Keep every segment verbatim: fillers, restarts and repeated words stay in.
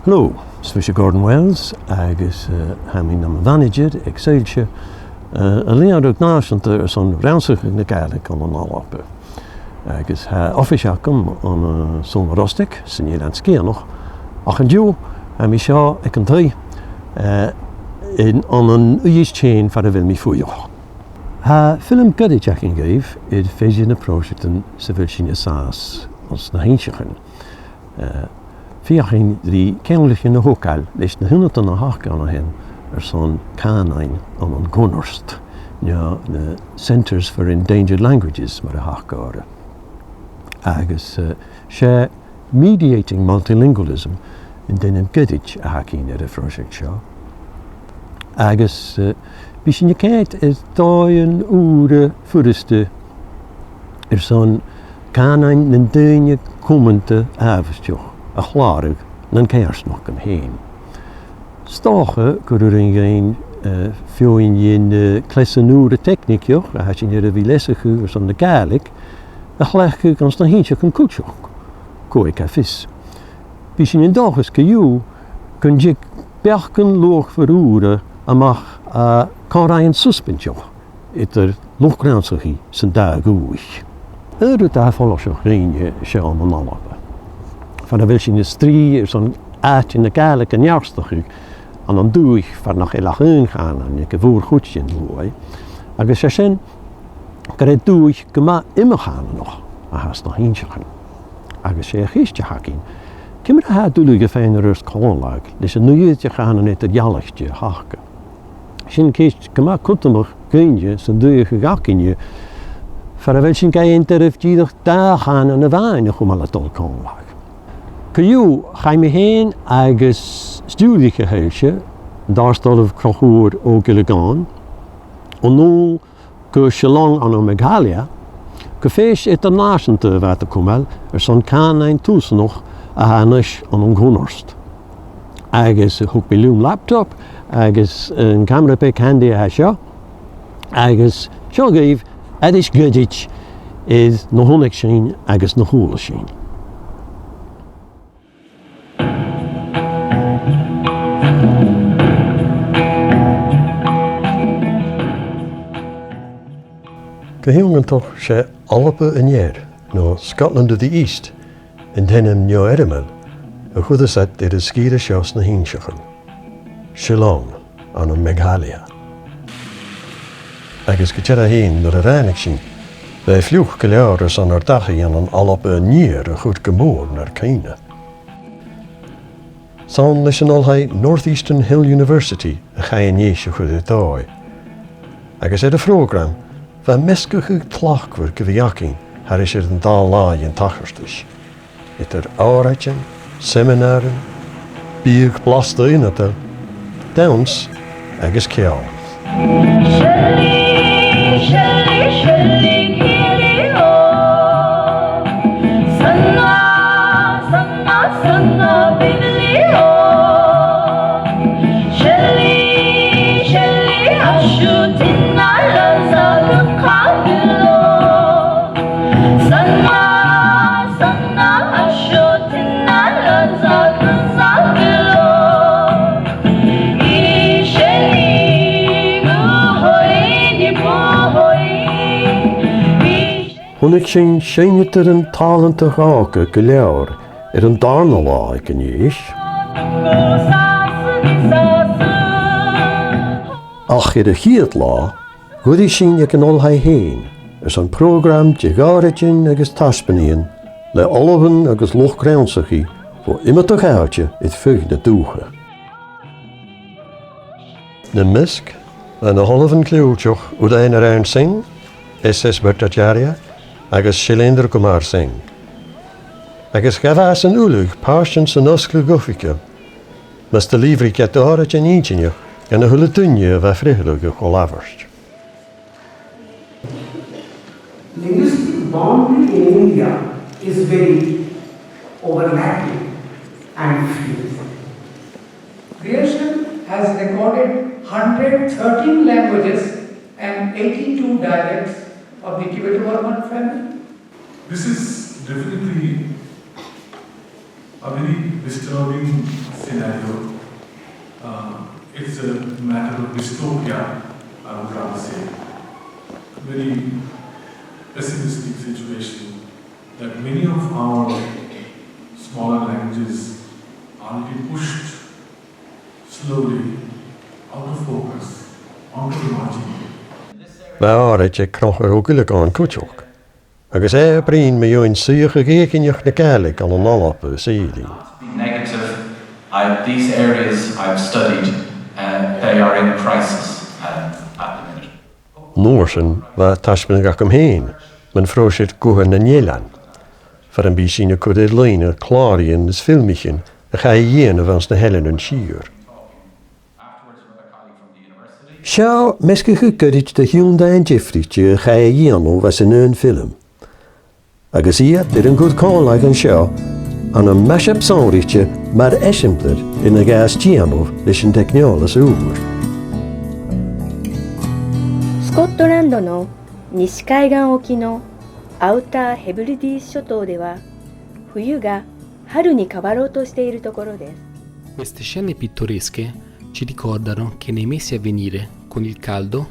Hello, is mise Gordon Wells agus, eh, tha mi nam mhanaidsear aig Soillse, eh, an Lìonra Nàiseanta airson Rannsachadh na Gàidhlig ann an Alba. Agus tha oifis agam ann an, eh, Sabhal Mòr Ostaig, san Eilean Sgitheanach, ach an-diugh tha mi seo aig an taigh, eh, in, ann an Uibhist fhèin far a bheil mi a' fuireach. Tha film goirid againn dhuibh air fear de na pròiseactan sa bheil sinn an sàs anns na h-Innseachan. Eh, feuchainn ri ceanglaichean a thogail leis na h-ionadan a th' aca an sin airson cànain ann an cunnart, no na Centres for Endangered Languages, mar a th' aca orra. Agus, eh, 's e Mediating Multilingualism an t-ainm goirid a th' againn air a' phròiseact seo. Agus, eh, bidh sinn a' coimhead air dòighean ùra furasta airson cànain nan daoine cumanta àbhaisteach a chlàradh nan coimhearsnachdan fhèin. 'S dòcha gun urrainn dhuinn, eh, feadhainn dhen, eh, chleasan ùra teicnigeach a tha sinn air a bhith leasachadh airson na Gàidhlig a chleachdadh anns na h-Innseachan cuideachd, cò aig a tha fios. Bidh sinn an dòchas co-dhiù gun tig beachdan luachmhor ùra a-mach à còmhraidhean susbainteach eadar luchd-rannsachaidh san dà dhùthaich. Aon rud a tha follaiseach dhuinne seo ann an Alba, far a bheil sinn a' strì airson àite na Gàidhlig a neartachadh ann an dùthaich far nach eil ach aon chànan aig a' mhòr-chuid den t-sluagh, agus 's e sin gur e dùthaich gu math ioma-chànanach a th' anns na h-Innseachan. Agus 's e a' cheist a th' againn, ciamar a tha e duilich a dh'fhaighinn air adhart còmhla leis an aon chànan eadar-dhealaichte a th' aca? Sin ceist gu math cudromach dhuinne san dùthaich againne, far a bheil sinn ga dhèanamh doirbh dìreach dà chànan a-mhàin a chumail a' dol còmhla. Co-dhiù, chaidh mi fhèin agus stiùiriche Shoillse, an Dr. Ollamh Conchúr Ó Giollagáin, a-null gu Shillong ann am Meghalaya, gu fèis eadar-nàiseanta a bha iad a' cumail airson cànain tùsanach a tha a-nis ann an cunnart. Agus thug mi leam laptop agus an camara beag handy a tha seo, agus seo dhuibh aithris ghoirid air na chunnaic sinn agus na chuala sinn. Gu h-iongantach, 's e Alba an Ear, no Scotland of the East, an t-ainm neo-fhoirmeil a chuireas iad air an sgìre seo sna h-Innseachan, Shillong, ann am Meghalaya. Agus gu dearbh fhèin, nuair a ràinig sinn, bha e fliuch gu leòr airson ar dachaigh ann an Alba an Iar a chur gu mòr nar cuimhne. 'S ann leis an oilthigh North Eastern Hill University a chaidh an fhèis a chur air dòigh. Agus air a' phrògram, bha measgachadh tlachdmhor gu bhith againn thairis air an dà latha den tachartas, eadar òraidean, seminairean, biadh blasta ionadail, dannsa agus ceòl. Chunnaic sinn seinneadairean tàlantach òga gu leòr air an dàrna latha aig an fhèis. Ach air a' chiad latha, dh'fhuirich sinn aig an oilthigh fhèin airson prògram de dh'òraidean agus taisbeanaidhean le ollamhan agus luchd-rannsachaidh bho iomadach àite air feadh na dùthcha. Nam measg, na h-ollamhan cliùiteach Udayanarayan Singh, S S Bhattacharya agus Shailendra Kumar Singh. Agus ghabh às an uile pàirt san fhosgladh oifigeil, mus do lìbhrig iad òraidean inntinneach dhan a h-uile duine a bha a' frithealadh a cho-labhairt. Linguistic boundary in India is very overlapping and fluid. Grierson has recorded hundred thirteen languages and eighty-two dialects of the Tibeto-Burman family. This is definitely a very Disturbing scenario. Uh, it's a matter of dystopia, I would rather say. Very pessimistic situation that many of our smaller languages are being pushed slowly out of focus, onto the margin. Bha àraid aig Cnòthair Ò Giollagáin cuideachd, agus e a' bruidhinn mu dheidhinn suidheachadh èiginneach na Gàidhlig ann an Alba is Èirinn. Negative. I, these areas I've studied, uh, they are in crisis, uh, at the minute. An uair sin, bha taisbeanadh agam fhìn mun phròiseact Gutha nan Eilean, far am bi sinn a' cur air loidhne clàraidhean is filmichean a chaidh a dhèanamh anns na h-Eileanan Siar. Seo measgachadh goirid de thionndadh diofraichte a chaidh a dhèanamh anns an aon fhilm. Agus iad air an cur còmhla an seo, ann am mashup sònraichte mar eisimpleir dhen a' ghabhas dèanamh leis an teicneòlas ùr. スコットランドの西海岸沖のアウター・ヘブリディース諸島では、冬が春に変わろうとしているところです。 Queste scene pittoresche ci ricordano che nei mesi a venire, con il caldo,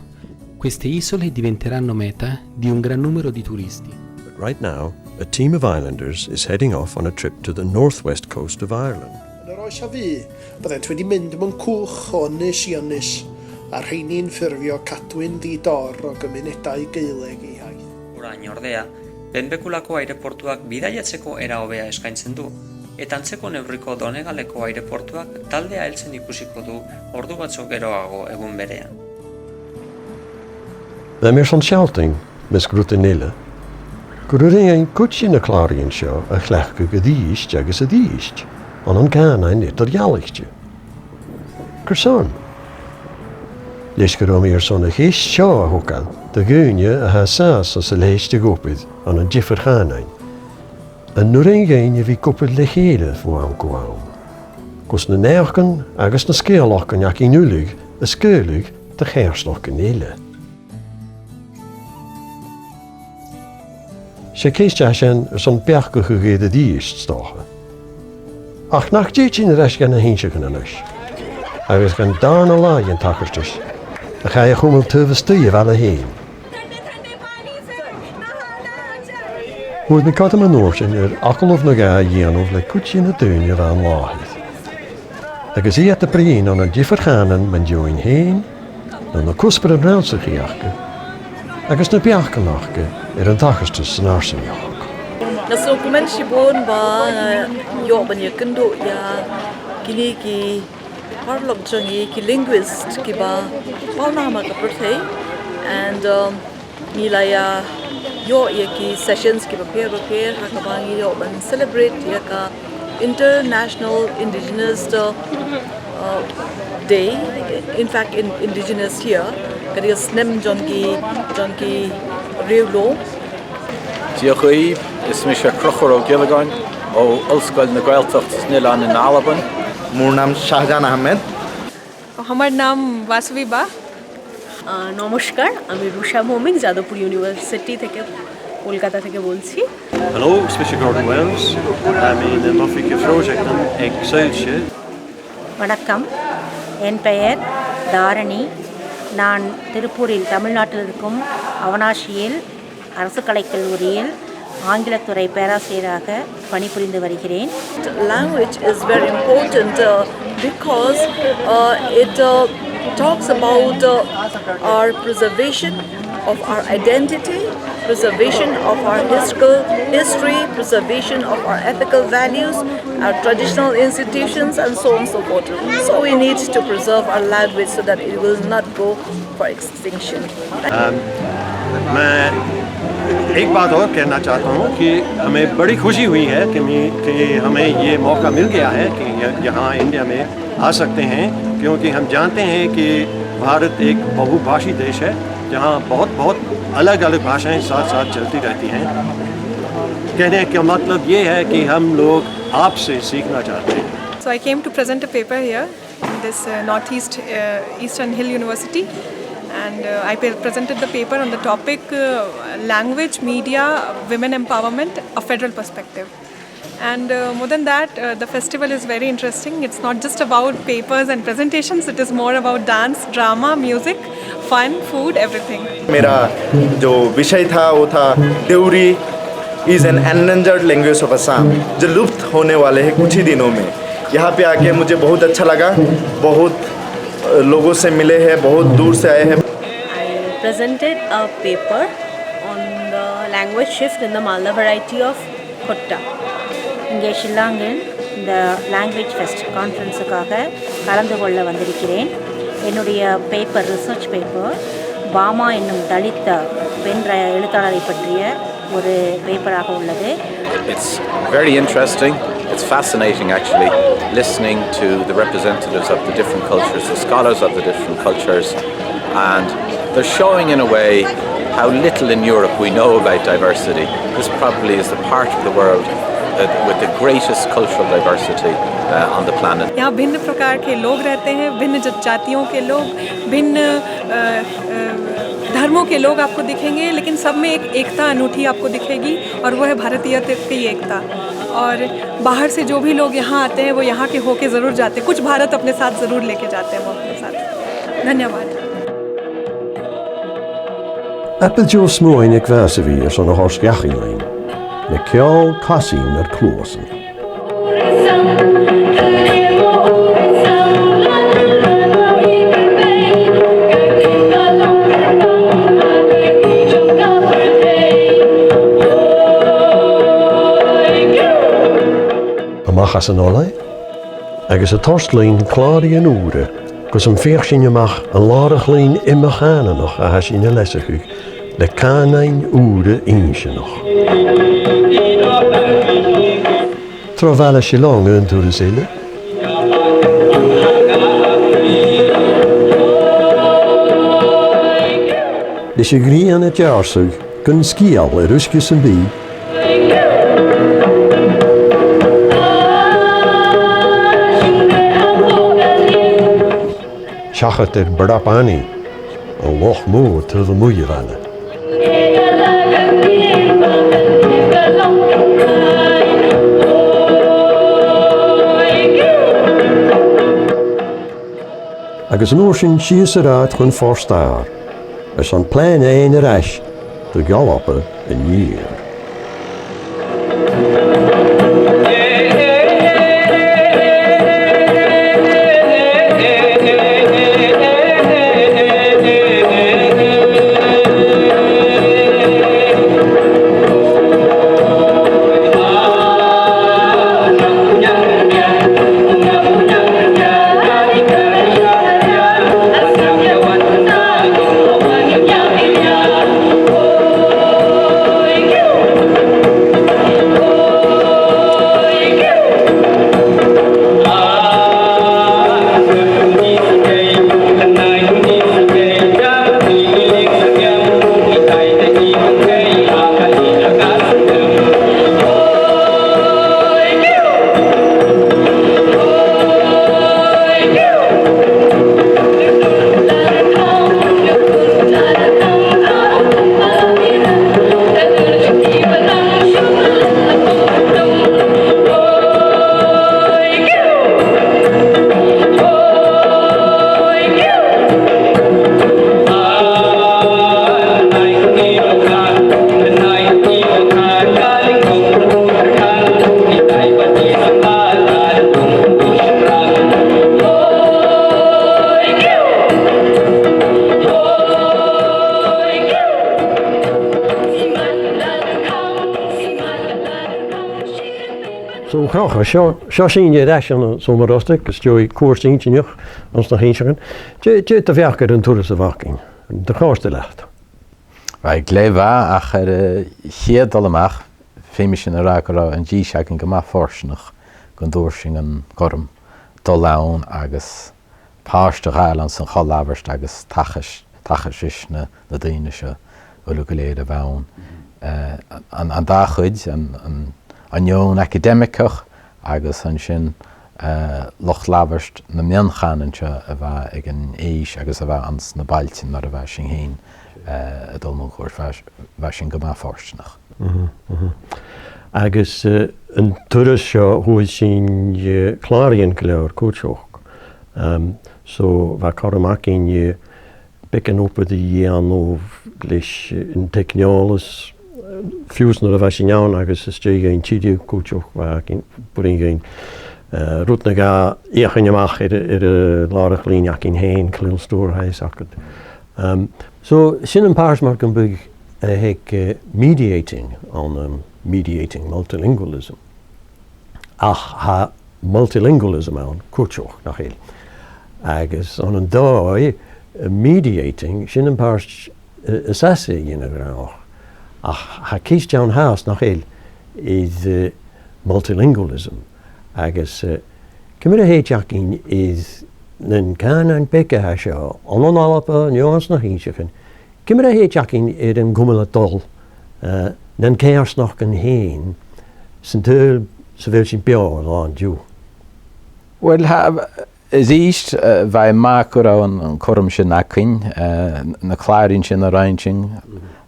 queste isole diventeranno meta di un gran numero di turisti. But right now, a team of islanders is heading off on a trip to the northwest coast of Ireland. Yn yr oes a fu, byddent wedi mynd mewn cwch o ynys i ynys, a rheini'n ffurfio cadwyn ddi-dor o gymunedau Gaeleg eu haith. Orain ordea, behin bekulako aireportuak bidaiatzeko era hobea eskaintzen du, eta antzeko neurriko Donegaleko aireportuak taldea heltzen ikusiko du ordu batzuk geroago egun berean. Bha mi airson sealltainn, am measg rudan eile, gun robh roghainn cuid de na clàraidhean seo a chleachdadh a-rithist agus a-rithist, ann an cànain eadar-dhealaichte. Carson? Leis gun robh mi airson a' cheist seo a thogail do dhaoine a tha an sàs anns a' leithid de dh'obair ann an diofar chànain, an urrainn dhuinn a bhith ag obair le chèile bho àm gu àm, gus na naidheachdan agus na sgeulachdan againn uile a sgaoileadh do choimhearsnachdan eile. 'S e ceist a tha sin airson beachdachadh air a-rithist, 's dòcha. Ach nach tèid sinn air ais dha na h-innseachan a-nis, agus dhan dàrna làimh dhen tachartas, a chaidh a chumail taobh a-staigh a' bhaile fhèin. Fhuair mi cothrom an uair sin air agallamh no dhà a dhèanamh le cuid de na daoine a bha an làthair. Agus iad a' bruidhinn ann an diofar chànain mun deidhinn fhèin, no na cuspairean rannsachaidh aca, agus na beachdan aca air an tachartas san fharsaingeachd. Na sònraichean seo bun ba, eh, iob an iacndo, ia, gini ki parlok jangi ki linguist ki ba, ba nama ka perthe, and, um, Nila ia iob ia ki sessions ki ba pher ba pher, ha ka ba ngi iob an celebrate ia ka International Indigenous, uh, uh, Day. In fact, in, indigenous here, ka dil snem jon ki, jon ki riewlo. Dia dhaoibh, is mise Cnothar Ó Giollagáin, o Ollscoil na Gàidhealtachd sna h-Eileanan Albann. Mor nam Shahjan Ahmed. আমার নাম বাসবী বা। আহ, নমস্কার, আমি রুষা ভৌমিক, যাদবপুর ইউনিভার্সিটি থেকে, কলকাতা থেকে বলছি। Hello, it's Mister Gordon Wells. I'm in the Murphy Kifroge, I'm ex-Seychelles. வணக்கம், என் பெயர் தாரணி. நான் திருப்பூரில், தமிழ்நாட்டில் இருக்கும் அவனாசியில் அரசு கலைக்கல்லூரியில் ஆங்கிலத்துறை பேராசிரியராக பணிபுரிந்து வருகிறேன். Language is very important, uh, because, uh, it, uh, talks about, uh, our preservation of our identity, preservation of our historical history, preservation of our ethical values, our traditional institutions, and so on and so forth. So we need to preserve our language so that it will not go for extinction. अम, मैं एक बात और कहना चाहता हूँ कि हमें बड़ी खुशी हुई है कि मैं, कि हमें ये मौका मिल गया है कि य-, यहाँ इंडिया में आ सकते हैं, क्योंकि हम जानते हैं कि भारत एक बहुभाषी देश है, जहाँ बहुत, बहुत अलग-अलग भाषाएं साथ-साथ चलती रहती हैं। कहने का मतलब ये है कि हम लोग आपसे सीखना चाहते हैं। So I came to present a paper here in this, uh, Northeast, uh, Eastern Hill University, and, uh, I pre-, presented the paper on the topic, uh, Language, Media, Women Empowerment, a Federal Perspective. And uh, more than that, uh, the festival is very interesting. It's not just about papers and presentations, it is more about dance, drama, music, fun, food, everything. मेरा जो विषय था वो था Deuri is an endangered language of Assam, जो लुप्त होने वाले हैं कुछ ही दिनों में। यहाँ पे आके मुझे बहुत अच्छा लगा, बहुत लोगों से मिले हैं, बहुत दूर से आए हैं। I presented a paper on the language shift in the Mala variety of Khutta. இங்கே ஷில்லாங்கில் இந்த லாங்குவேஜ் ஃபெஸ்ட் கான்ஃபரன்ஸுக்காக கலந்து கொள்ள வந்திருக்கிறேன். என்னுடைய பேப்பர், ரிசர்ச் பேப்பர், பாமா என்னும் தலித் பெண் ர- எழுத்தாளரை பற்றிய ஒரு பேப்பராக உள்ளது. It's very interesting. It's fascinating, actually, listening to the representatives of the different cultures, the scholars of the different cultures, and they're showing, in a way, how little in Europe we know about diversity. This probably is the part of the world uh, with the greatest cultural diversity uh, on the planet. यहाँ भिन्न प्रकार के लोग रहते हैं, भिन्न ज- जातियों के लोग, भिन्न अ, अ, धर्मों के लोग आपको दिखेंगे, लेकिन सब में एक एकता अनूठी आपको दिखेगी, और वो है भारतीयता की एकता। और बाहर से जो भी लोग यहाँ आते हैं, वो यहाँ के होके ज़रूर जाते हैं, कुछ भारत अपने साथ ज़रूर लेके जाते हैं, वो अपने साथ। धन्यवाद। Abair deagh smuain aig Bhàsaibhidh airson a thoirt dhachaigh leinn, le ceòl casain air cluasan. A-mach às an oilthigh, agus a' toirt leinn clàraidhean ùra, gus am feuch sinn a-mach an làrach-lìn ioma-chànanach a tha sinn a' leasachadh le cànain ùra inntinneach. Tro bhaile Shillong aon turas eile. Leis a' ghrian a' deàrrsadh gun sgeul air uisge sam bith. Seachad air Brabani, an loch mòr taobh a-muigh a' bhaile. Agus an uair sin sìos an rathad chun Fort Starr, airson plana fhaighinn air ais do dh'Alba an Iar. 'S e an crochadh seo, seo sinn air ais ann an Sabhal Mòr Ostaig, às dèidh cuairt inntinneach anns na h-Innseachan. Dè, dè do bheachd air an turas a bh' againn? An do chòrd e leat? Bha e glè mhath, ach air a' chiad dol a-mach, feumaidh sinn a ràdh gun robh an dithis againn gu math fortanach gun d' fhuair sinn an cothrom dol ann agus pàirt a ghabhail anns a' cho-labhairt agus tachais, tachais ris na, na daoine seo uile gu lèir a bh' ann. Eh, an, an dà chuid, an, an, an fheadhainn acadaimigeach agus an sin, eh, luchd-labhairt na mion-chànain seo a bha aig an fhèis agus a bha anns na bailtean mar a bha sinn fhèin, eh, a' dol mun cuairt. Bha, bha sinn gu math fortanach. Mhm, mhm. Agus, eh, an turas seo, fhuair sinn, eh, clàradh gu leòr cuideachd. Em, so, bha cothrom againn, eh, beagan obair a dhèanamh leis, eh, an teicneòlas, eh, fiù 's nuair a bha sinn ann agus às dèidh dhuinn tilleadh cuideachd, bha againn, b' urrainn dhuinn, eh, rud no dhà fheuchainn a-mach air, air an làrach-lìn againn fhèin, chan eil stòr thairis agad. Em, so, sin am pàirt mar gum biodh, eh, aig, eh, mediating ann, em, mediating multilingualism. Ach tha multilingualism ann cuideachd, nach eil? Agus ann an dòigh, eh, mediating, sin am pàirt, eh, as fhasa a dhèanamh gnàthach. Ach tha ceist ann fhathast, nach eil, is, eh, multilingualism. Agus, eh, ciamar a thèid againn air na cànain beaga seo, ann an Alba, no anns na h-Innseachan, ciamar a thèid againn air an cumail a' dol, eh, nan coimhearsnachdan fhèin, san t-saoghal sa bheil sinn beò an-diugh? Uill, tha, a-rithist, eh, bha e math gun robh an, an cothrom sin againn, eh, na clàraidhean sin a rinn sinn,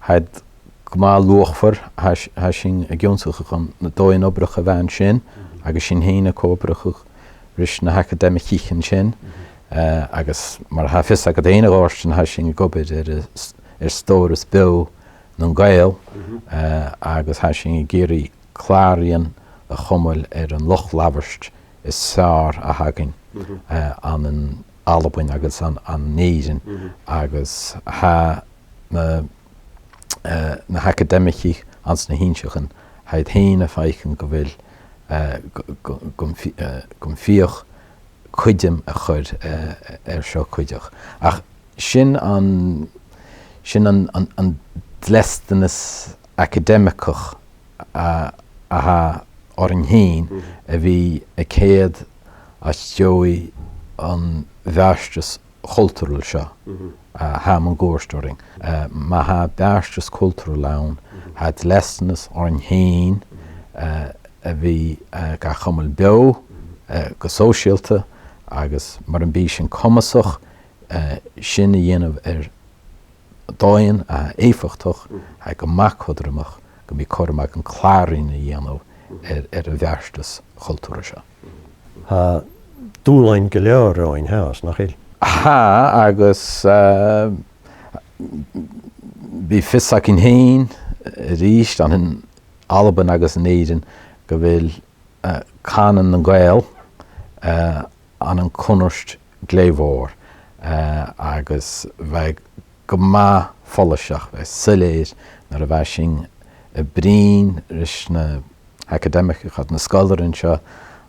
tha iad gu math luachmhor, tha s-, tha sinn ag ionnsachadh na dòighean obrach a bh' ann sin, agus sinn fhèin a' co-obrachadh ris na h-acadaimicichean sin, eh, agus mar a tha fios agad fhèin, a Dhòmhnaill, tha sinn ag obair air, air stòras beò nan Gàidheal, eh, agus tha sinn ag iarraidh clàraidhean a chumail air an luchd-labhairt as fheàrr a th' againn, eh, ann an Albainn agus ann, ann an Èirinn, agus tha na, eh, na h-acadaimicich anns na h-Innseachan, tha iad fhèin a' faicinn gu bheil, eh, gu, gu, gum fi-, eh, gum feuch cuideam a chur, eh, air seo cuideachd. Ach sin an, sin an, an, an dleastanas acadaimigeach a, a tha oirnn fhìn a bhith a' coimhead às dèidh an bheartas chultarail seo a tha mun cuairt oirnn. Eh, ma tha beartas cultarail ann, tha dleastanas oirnn fhìn, eh, a bhith, eh, ga chumail beò, eh, gu sòisealta, agus mura bi sin comasach, eh, sin a dhèanamh air dòigh a tha èifeachdach, tha e gu math cudromach gum bi cothrom againn clàraidhean a dhèanamh air, air a' bheartas chultarail seo. Tha dùbhlain gu leòr romhainn fhathast, nach eil? Tha, agus, eh, bidh fios againn fhèin, eh, a-rithist, ann an Albainn agus ann an Èirinn, gu bheil, eh, cànan nan Gàidheal, eh, ann an cunnart glè mhòr, eh, agus bha e gu math follaiseach, bha e soilleir nuair a bha sinn a' bruidhinn ris na h-acadaimigeach, na sgoilearan seo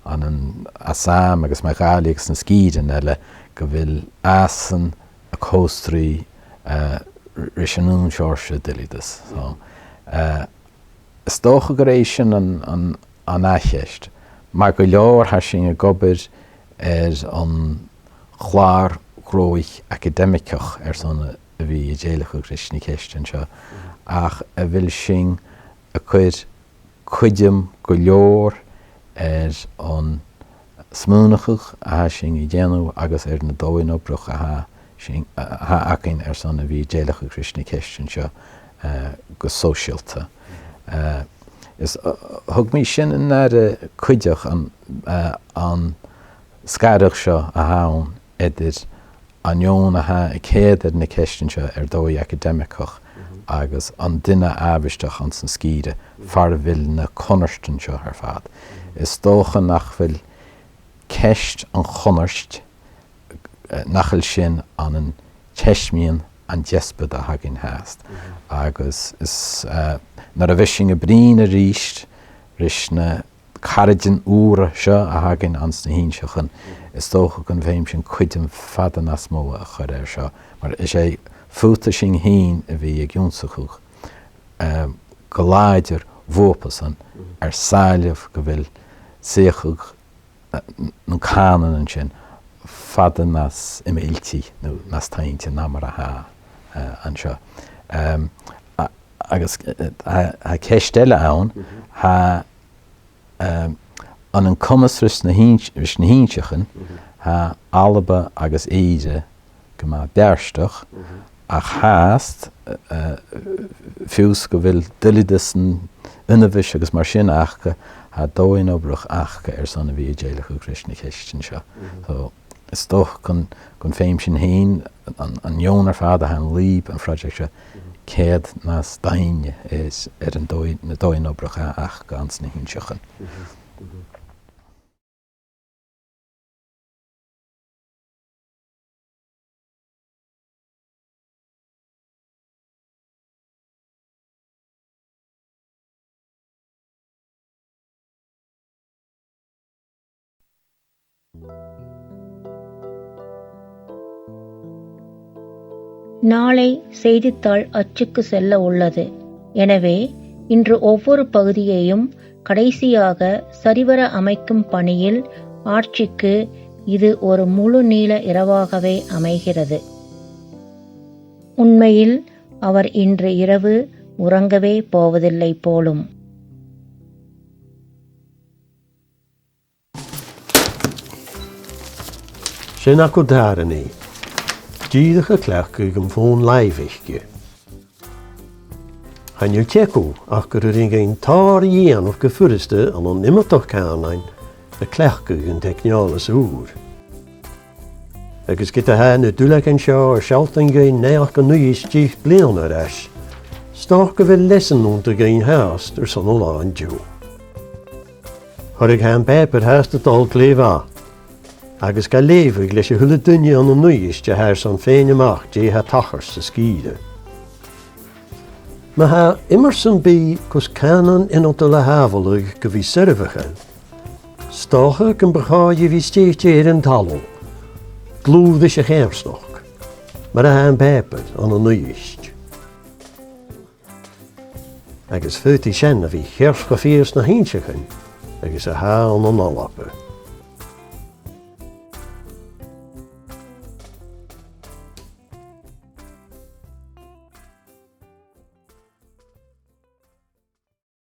ann an Assam agus mu Gàidhlig agus na sgìrean eile, gu bheil Sasainn a' co-strì, eh, ris an aon seòrsa duilgheadas. So, eh, is dòcha gur e sin an, an, an ath-cheist. Mar gu leòr tha sinn ag obair air an chlàr-ghnothach acadaimigeach airson a, a bhith a' dèiligeadh ris na ceistean seo. Ach a bheil sinn a' cur cuideam gu leòr air an smaoineachadh a tha sinn a' dèanamh agus air na dòighean obrach a tha sinn, a, a tha againn airson a bhith a' dèiligeadh ris na ceistean seo, eh, gu sòisealta. Eh, is, eh, thug mi sin an aire cuideachd an, eh, an sgaradh seo a th' ann eadar an fheadhainn a tha a' coimhead air na ceistean seo air dòigh acadaimigeach agus an duine àbhaisteach anns an sgìre far a bheil na cunnartan seo air fad. Is dòcha nach bheil ceist an chunnairt, eh, nach eil sin ann an teismean an deasbad a th' againn fhathast. Agus is, eh, nuair a bhios sinn a' bruidhinn a-rithist ris na caraidean ùra seo a th' againn anns na h-Innseachan, is dòcha gum feum sinn cuideam fada nas motha a chur air seo, mar is e faodaidh sinn fhìn a bhith ag ionnsachadh, eh, gu làidir bhuapasan air sàillibh gu bheil suidheachadh, eh, na cànanan sin fada nas iomchaidh no nas toinnte na mar a tha, eh, an seo. Em, a-, agus, eh, tha, tha ceist eile ann, tha, em, ann an comas ris na h-Inn-, ris na h-Innseachan, tha Alba agus Èire gu math beartach, ach fhathast, eh, fiù 's gu bheil duilgheadasan ionmhais agus mar sin aca, tha dòigh-obrach aca airson a bhith a' dèiligeadh ris na ceistean seo. So, is dòcha gun, gun feum sinn fhìn, an, an fheadhainn air fad a tha an lùib am pròiseact seo, ceud nas doimhne is air an dòigh, na dòigh-obrach a th' aca anns na h-innseachan. நாளை செய்தித்தாள் அச்சுக்கு செல்ல உள்ளது. எனவே, இன்று ஒவ்வொரு பகுதியையும் கடைசியாக சரிவர அமைக்கும் பணியில் ஆர்ச்சிக்கு இது ஒரு முழு நீள இரவாகவே அமைகிறது. உண்மையில், அவர் இன்று இரவு உறங்கவே போவதில்லை போலும். Sin agaibh dàrna. Dìreach a' cleachdadh am fòn-làimhe aice. Chan eil teagamh ach gun urrainn dhuinn tòrr a dhèanamh gu furasta ann an iomadach cànain a' cleachdadh an teicneòlas ùr. Agus ged a tha na duilleagan seo a' sealltainn dhuinn naidheachd an Uibhist deich bliadhna air ais, 's dòcha gu bheil leasan annta dhuinn fhathast airson an latha an-diugh. Thoradh, tha am pàipear fhathast a' dol glè mhath, agus ga leughadh leis a h-uile duine ann an Uibhist a tha airson faighinn a-mach dè tha a' tachairt san sgìre. Ma tha iomairtean bìdh gus cànan ionadail a shàbhaladh gu bhith soirbheachail, 's dòcha gum bu chòir a bhith stèidhichte air an talamh, dlùth ris a' choimhearsnachd, mar a tha am pàipear ann an Uibhist. Agus faodaidh sin a bhith cheart cho fìor sna h-innseachan agus a tha ann an Alba.